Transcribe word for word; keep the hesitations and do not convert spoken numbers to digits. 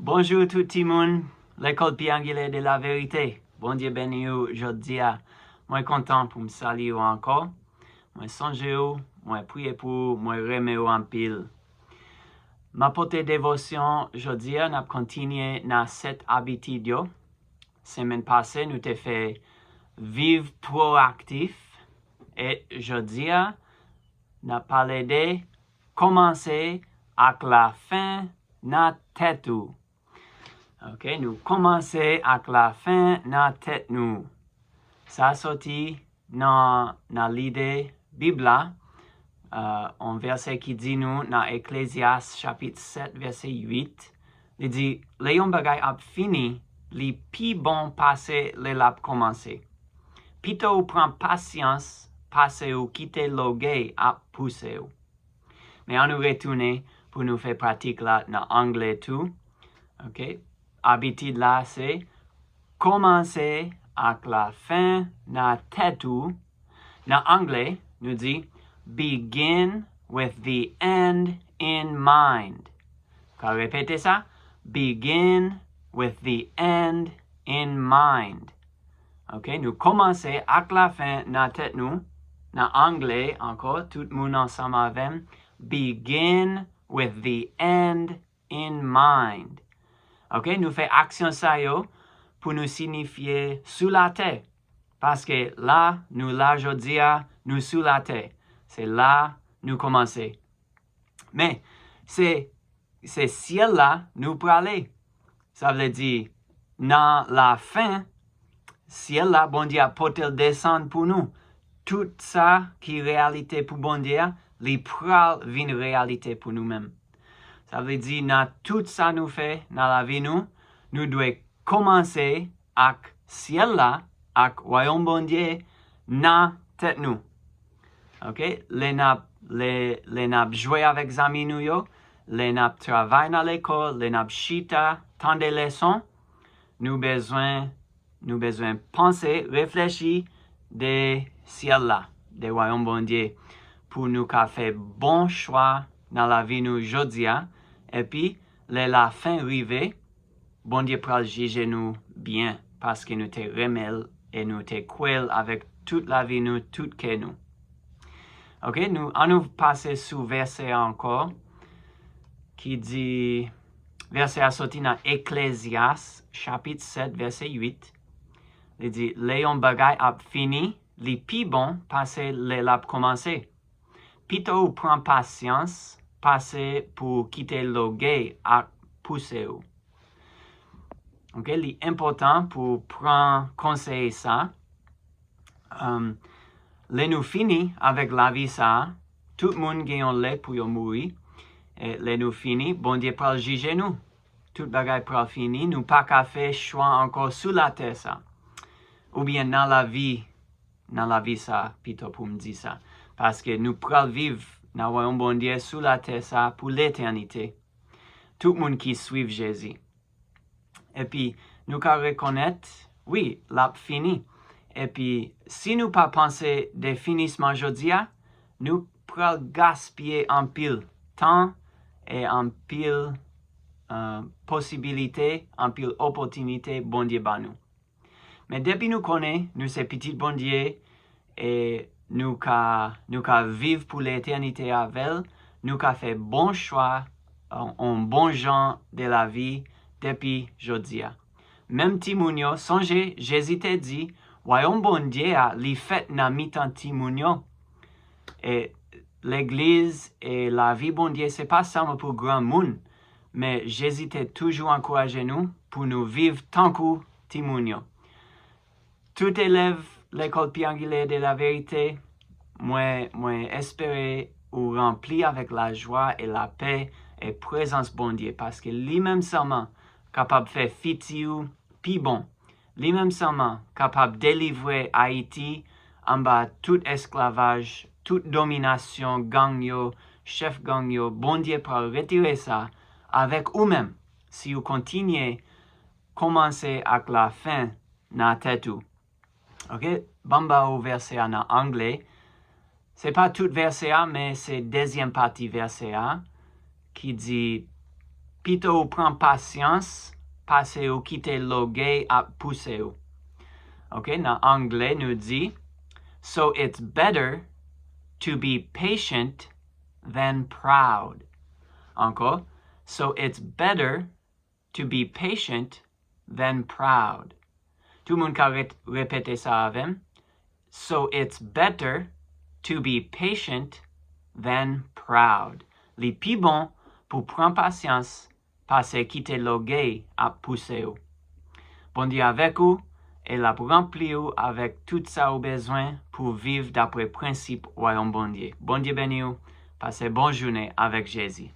Bonjou tout timoun, Lekòl Pyangilè de la Verite. Bondye beni w jodi a. Mwen kontan pou m salye w ankò. Mwen sonje w, mwen priye pou w, mwen renmen w anpil. M ap pote devosyon jodi a, n ap kontinye nan sèt abitid yo. Semèn pase, nou te fè viv pwoaktif. E jodi a, n ap pale de kòmanse ak lafen nan tèt ou. Ok, nou kòmanse ak lafen nan tèt nou. Sa soti nan, nan lide Bib la, uh, yon vèsè ki di nou nan Eklezyas chapit sèt vèsè uit, li di, lè yon bagay ap fini, li pi bon pase lè l ap kòmanse. Pito ou pran pasyans pase ou kite lògèy ap pouse w. Men ann nou retounen pou nou fè pratik la nan anglè tou. Ok? Abitid la se kòmanse ak lafen nan tèt ou. Nan anglè, nou di begin with the end in mind. Ka repete sa? Begin with the end in mind. Ok, nou kòmanse ak lafen nan tèt nou. Nan anglè ankò, tout moun ansanm avè m. Begin with the end in mind. Ok, nou fè aksyon sa yo pou nou sinifye sou latè. Paske la, nou la jodi a, nou sou latè. Se la nou kòmanse. Men, se, se syèl la nou prale. Sa vle di, nan lafen, syèl la, Bondye ap pote l desann pou nou. Tout sa ki reyalite pou Bondye a, li pral vin reyalite pou nou menm. Sa vle di, nan tout sa nou fè nan lavi nou, nou dwe kòmanse ak syèl la, ak wayòm Bondye nan tèt nou. Ok? Lè n ap, lè, lè n ap jwe avèk zanmi nou yo, lè n ap travay nan lekòl, lè n ap chita, tande leson, nou bezwen, nou bezwen panse, reflechi de syèl la, de wayòm Bondye, pou nou ka fè bon chwa nan lavi nou jodi a, epi lè lafen rive, Bondye pral jije nou byen, paske nou te renmen l e nou te kwè l avèk tout lavi nou, tout kè nou. Ok, nou, ann nou pase sou vèsè a ankò, ki di, vèsè a soti nan Eklezyas, chapit sèt, vèsè uit. Li di, lè yon bagay ap fini, li pi bon pase lè l ap kòmanse. Pito ou pran pasyans, pase pou w kite lògèy ap pouse w. Ok, li enpòtan pou w pran konsèy sa. Um, lè nou fini avèk lavi sa a, tout moun gen yon lè pou yo mouri. E lè nou fini, Bondye pral jije nou. Tout bagay pral fini, nou pa ka fè chwa ankò sou latè sa. Oubyen nan lavi, nan lavi sa, pito pou m di sa. Paske nou pral viv nan wayòm Bondye sou latè sa pou letènite. Tout moun ki swiv Jezi. Epi, nou ka rekonèt, wi, l ap fini. Epi, si nou pa panse de finisman jodi a, nou pral gaspiye anpil tan e anpil, uh, posibilite, anpil opòtinite Bondye ba nou. Men depi nou konnen nou se pitit Bondye e nou ka, nou ka viv pou letènite avè l, nou ka fè bon chwa, yon, yon bon jan de lavi depi jodi a. Menm timoun yo, sonje, Jezi te di, wayòm Bondye a, li fèt nan mitan timoun yo. E legliz e lavi Bondye, se pa sèlman pou granmoun, men Jezi te toujou ankouraje nou pou nou viv tankou timoun yo. Tout elèv Lekòl Pyangilè de la Verite, mwen, mwen espere ou ranpli avèk lajwa e lapè e prezans Bondye, paske li menm sèlman kapab fè fiti ou pi bon. Li menm sèlman kapab delivre Ayiti anba tout esklavaj, tout dominasyon gang yo, chèf gang yo. Bondye pral retire sa avèk ou menm, si ou kontinye kòmanse ak lafen nan tèt ou. Ok, ban m ba ou vèsè a nan anglè. Se pa tout vèsè a, men se dezyèm pati vèsè a ki di, pito ou pran pasyans pase ou kite lògèy ap pouse ou. Ok, nan anglè nou di, "So it's better to be patient than proud." Ankò, "So it's better to be patient than proud." Tout moun ka re- repete sa avè m. "So it's better to be patient than proud." Li pi bon pou pran pasyans pase kite lògèy ap pouse ou. Bondye avèk ou, e l ap ranpli ou avèk tout sa ou bezwen pou viv dapre prensip wayòm Bondye. Bondye beni ou, pase bon jounen avèk Jezi.